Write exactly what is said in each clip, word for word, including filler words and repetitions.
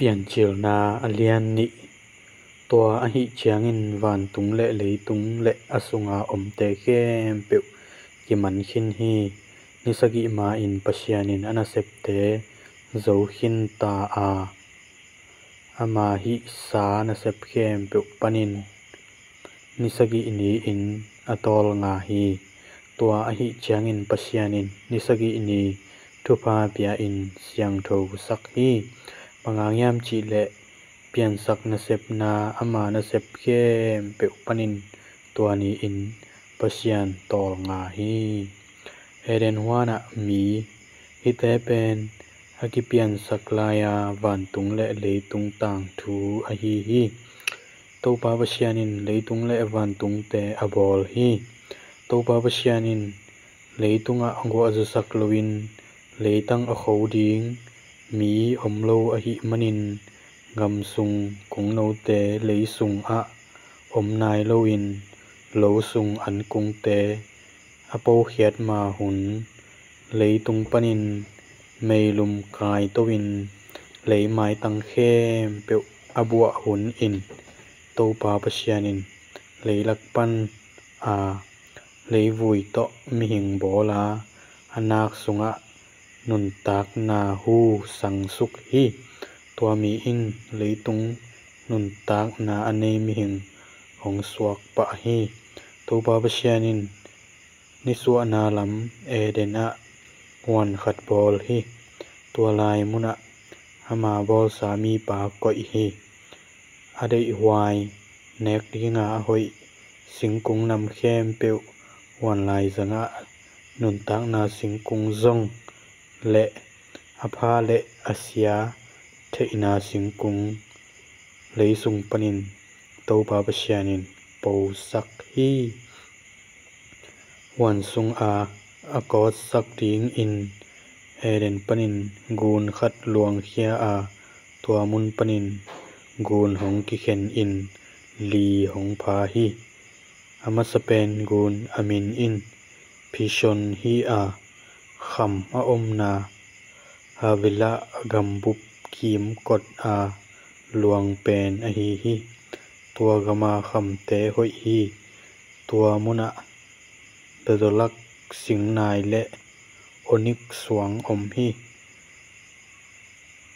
Piancilna a lian nih. Tua ahih ciangin vantung le leitung le a sunga omte khempeuh kiman khin hi. Ni sagih ma-in Pasian in a nasepte zo khin ta a, ama hihsa nasep khempeuh panin ni sagih ni-in a tawlnga hi. Tua ahih ciangin Pasian in ni sagih ni thupha pia-in siangthosak hi. Bang hang hiam cih leh piansak nasepna ama nasep khempeuh panin tua ni-in Pasian tawlnga hi. Eden huanah mi, hihte pen a kipiansak lai-a vantung le leitung tangthu ahi hi. Topa Pasian in leitung le vantungte a bawl hi. Topa Pasian in leitungah guahzasak loin leitang a kho ding mi om lo ahih manin gamsung kungnote lei sungah om nai loin lo sung ankungte a pokhiat ma hun leitung panin meilum kaito-in leimaitang khempeuh a buah hun in Topa Pasian in leilak pan a leivui tawh mihing bawl a, a nak sungah nuntakna hu sangsuk hi. Tua mi in leitung nuntakna a nei mihing hong suak pah hi. Topa Pasian in nisuahna lam Eden ah huan khat bawl hi. Tua lai munah ama bawlsa mipa koih hi. A deihhuai nek dinga a hoih singkung nam khempeuh huan laizangah nuntakna singkung zong le a pha le a sia theihna singkung leisung panin Topa Pasian in posak hi. Huan sunga a kawtsak dingin Eden panin gun khat luangkhia a, tua mun panin gun hong kikhen in li hong pha hi. A masa pen gun a min in Pishon hi a, kham a omna Havilah gambup kimkot a luang pen ahi hi. Tua gama khamte hoih hi. Tua munah bedolak singnai le onik suang om hi.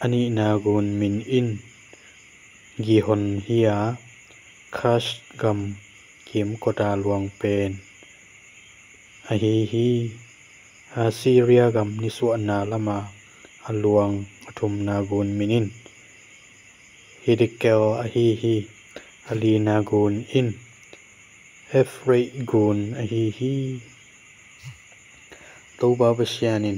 A nihna gun min in Gihon hi a, Kash gam kimkota luang pen ahi hi. Assyria gam nisuahna lama a luang a thumna gun min in Hiddekel ahi hi. A lina gun in Euphrates gun ahi hi. Topa Pasian in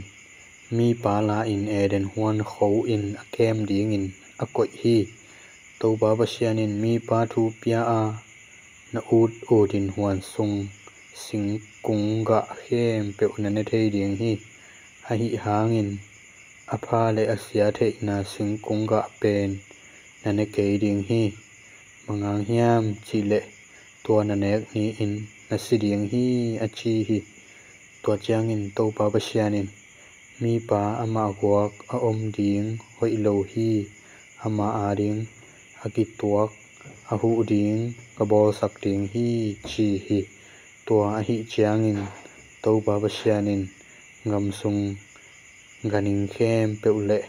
mipa la-in Eden huan kho in a kem dingin a koih hi. Topa Pasian in mipa thu pia a, na ut utin huan sung singkung gah khempeuh na ne thei ding hi. Ahi hangin a pha le a sia theihna singkung gah pen na ne kei ding hi. Bang hang hiam cih leh tua na nek ni-in na si ding hi, a ci hi. Tua ciangin Topa Pasian in mipa amah guak a om ding hoih lo hi. Amah ading a kituak a huh ding ka bawlsak ding hi, ci hi. Tua ahih ciangin Topa Pasian in gamsung ganhing khempeuh le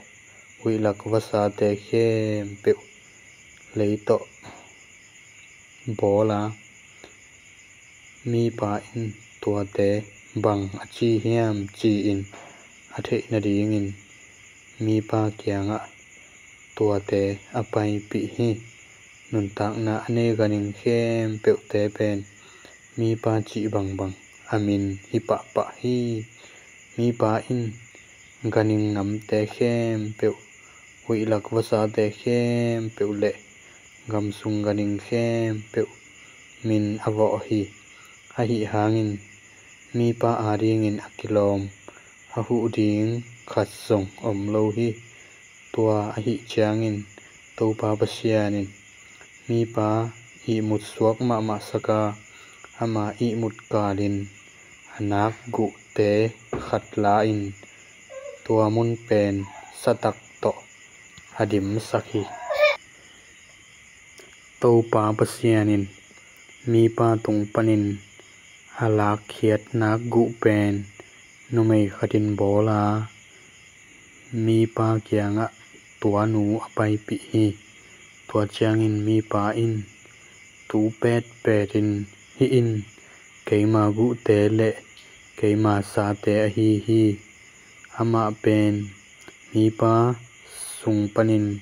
huihlak vasate khempeuh lei tawh bawl a, mipa in tuate bang a ci hiam ci-in a theih nadingin mipa kiangah tuate a paipih hi. Nuntakna a nei ganhing khempeuhte pen mipa cih bangbang a min hi pahpah hi. Mipa in ganhing namte khempeuh, huihlak vasate khempeuh le gamsung ganhing khempeuh min a vawh hi. Ahi hangin mipa adingin a kilawm a huh ding khat zong om lo hi. Tua ahih ciangin Topa Pasian in mipa ihmut suak mahmah saka ama ihmut kalin a nak guhte khat la-in tua mun pen satak tawh a dimsak hi. Topa Pasian in mipa tung panin a lakkhiat nakguh pen numei khatin bawl a, mipa kiangah tua nu a paipih hi. Tua ciangin mipa in, Tu petpetin hih in keima guhte le keima sate ahi hi. Amah pen mipa sung panin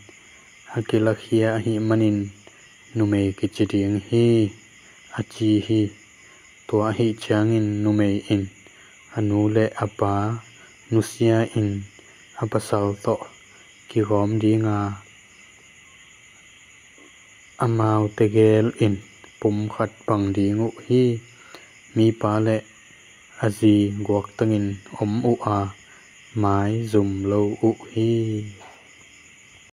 a kilakhia ahih manin numei kici ding hi, a ci hi. Tua ahih ciangin numei in a nu le a pa nusia-in a pasal tawh kigawm dinga, amau tegel in pum khat pang ding uh hi. Mipa le a zi guaktangin om uh a, maizum lo uh hi.